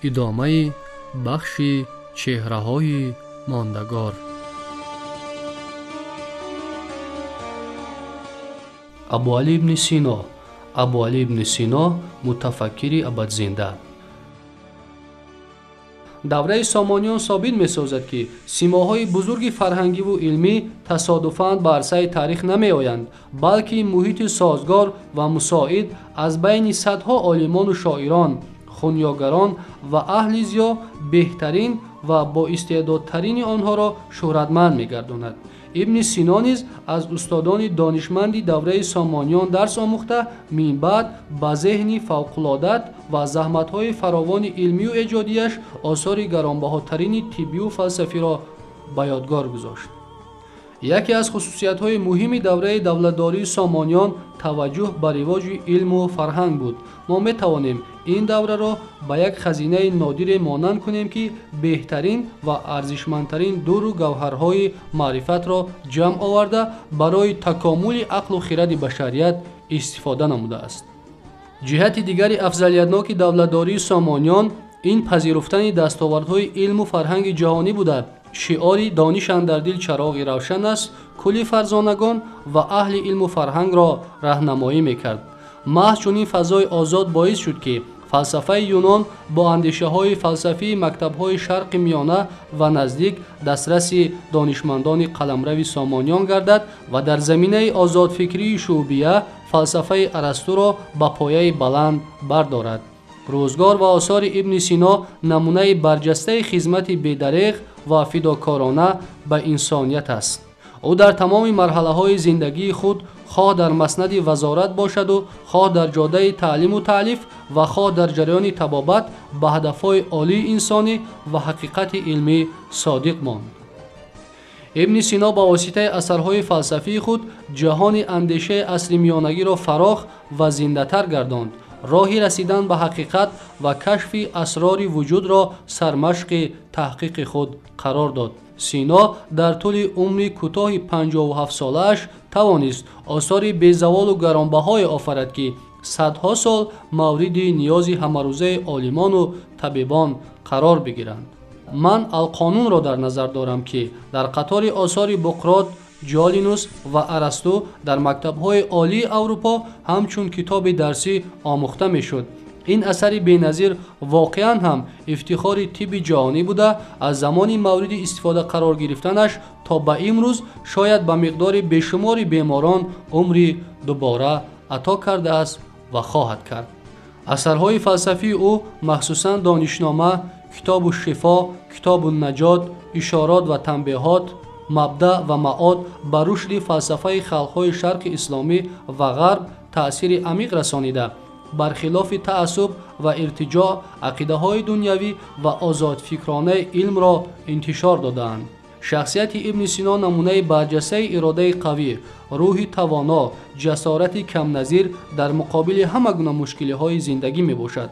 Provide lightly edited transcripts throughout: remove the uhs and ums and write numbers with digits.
Идомаи бахши чеҳраҳои мондагор. Абуалӣ ибни Сино. Абуалӣ ибни Сино мутафаккири абадзинда. Давраи Сомониён собит месозад, ки симоҳои бузурги фарҳангиву илмӣ тасодуфан ба арсаи таърих намеоянд, балки муҳити созгор ва мусоид аз байни садҳо олимону шоирон, хунёгарон ва аҳли зиё беҳтарин ва боистеъдодтарини онҳоро шӯҳратманд мегардонад. Ибни Сино низ аз устодони донишманди давраи Сомониён дарс омӯхта, минбаъд ба зеҳни фавқулодат ва заҳматҳои фаровони илмию эҷодияш осори гаронбаҳотарини тиббию фалсафиро ба ёдгор гузошт. Яке аз хусусиятҳои муҳими давраи давлатдории Сомониён таваҷҷӯҳ ба ривоҷи илму фарҳанг буд. Мо метавонем ин давраро ба як хазинаи нодире монанд кунем, ки беҳтарин ва арзишмандтарин дуру гавҳарҳои маърифатро ҷамъ оварда барои такомули ақлу хиради башарият истифода намудааст. Ҷиҳати дигари афзалиятноки давлатдории Сомониён ин пазируфтани дастовардҳои илму фарҳанги ҷаҳонӣ буда, шиори дониш андар дил чароғи равшан аст кулли фарзонагон ва аҳли илму фарҳангро раҳнамоӣ мекард. Маҳз чунин фазои озод боис шуд, ки фалсафаи Юнон бо андешаҳои фалсафии мактабҳои Шарқи Миёна ва наздик дастраси донишмандони қаламрави Сомониён гардад ва дар заминаи озодфикрии шуъбия фалсафаи Арастуро ба пояи баланд бардорад. Рӯзгор ва осори Ибни Сино намунаи барҷастаи хизмати бедареғ ва фидокорона ба инсоният аст. Ӯ дар тамоми марҳалаҳои зиндагии худ, хоҳ дар маснади вазорат бошаду хоҳ дар ҷодаи таълиму таълиф ва хоҳ дар ҷараёни табобат, ба ҳадафҳои олии инсонӣ ва ҳақиқати илмӣ содиқ монд. Ибни Сино ба воситаи асарҳои фалсафии худ ҷаҳони андешаи асри миёнагиро фарох ва зиндатар гардонд, роҳи расидан ба ҳақиқат ва кашфи асрори вуҷудро сармашқи таҳқиқи худ қарор дод. Сино дар тӯли умри кӯтоҳи 57-солааш тавонист осори безаволу гаронбаҳое офарад, ки садҳо сол мавриди ниёзи ҳамарӯзаи олимону табибон қарор бигиранд. Ман Алқонунро дар назар дорам, ки дар қатори осори Буқрот, Ҷолинус ва Арасту дар мактабҳои олии Аврупо ҳамчун китоби дарсӣ омӯхта мешуд. Ин асари беназир воқеан ҳам ифтихори тибби ҷаҳонӣ буда, аз замони мавриди истифода қарор гирифтанаш то ба имрӯз шояд ба миқдори бешумори беморон умри дубора ато кардааст ва хоҳад кард. Асарҳои фалсафии ӯ, махсусан Донишнома, Китобу шифо, Китобу наҷот, Ишорот ва танбеҳот, Мабдаъ ва маод ба рушди фалсафаи халқҳои Шарқи исломӣ ва Ғарб таъсири амиқ расонида, бархилофи таассуб ва иртиҷоъ ақидаҳои дунявӣ ва озодфикронаи илмро интишор додаанд. Шахсияти Ибни Сино намунаи барҷастаи иродаи қавӣ, рӯҳи тавоно, ҷасорати камназир дар муқобили ҳама гуна мушкилиҳои зиндагӣ мебошад.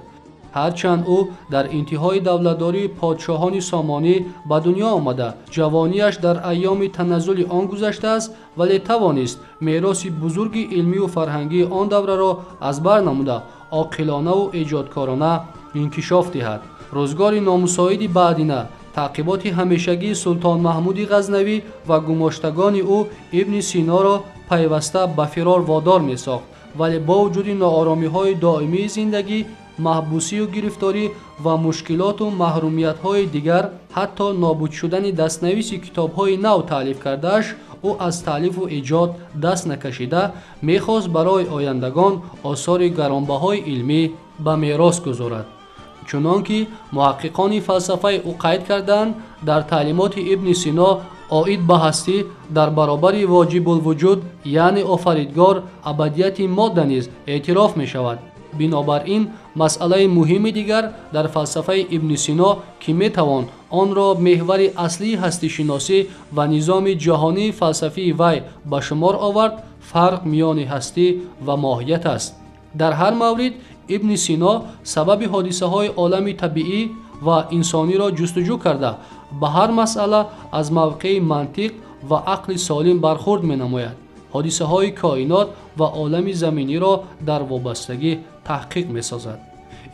Ҳарчанд ӯ дар интиҳои давлатдории подшоҳони Сомонӣ ба дунё омада, ҷавонияш дар айёми таназзули он гузаштааст, вале тавонист мероси бузурги илмию фарҳангии он давраро аз бар намуда, оқилонаву эҷодкорона инкишоф диҳад. Рӯзгори номусоиди баъдина, таъқиботи ҳамешагии Султон Маҳмуди Ғазнавӣ ва гумоштагони ӯ Ибни Синоро пайваста ба фирор водор месохт, вале бо вуҷуди нооромиҳои доимии зиндагӣ, маҳбусию гирифторӣ ва мушкилоту маҳрумиятҳои дигар, ҳатто нобуд шудани дастнависи китобҳои нав таълиф кардааш, ӯ аз таълифу эҷод даст накашида, мехост барои ояндагон осори гаронбаҳои илмӣ ба мерос гузорад. Чунон ки муҳаққиқони фалсафаи ӯ қайд карданд, дар таълимоти Ибни Сино оид ба ҳастӣ дар баробари воҷибулвуҷуд, яъне офаридгор, абадияти модда низ эътироф мешавад. Бинобар ин масъалаи муҳими дигар дар фалсафаи Ибни Сино, ки метавон онро меҳвари аслии ҳастишиносӣ ва низоми ҷаҳонии фалсафии вай ба шумор овард, фарқ миёни ҳастӣ ва моҳият аст. Дар ҳар маврид Ибни Сино сабаби ҳодисаҳои олами табиӣ ва инсониро ҷустуҷӯ карда, ба ҳар масъала аз мавқеи мантиқ ва ақли солим бархурд менамояд. Ҳодисаҳои коинот ва олами заминиро дар вобастагӣ таҳқиқ месозад.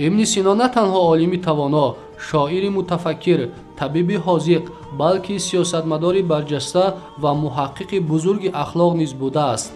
Ибни Сино на танҳо олими тавоно, шоири мутафаккир, табиби ҳозиқ, балки сиёсатмадори барҷаста ва муҳаққиқи бузурги ахлоқ низ будааст.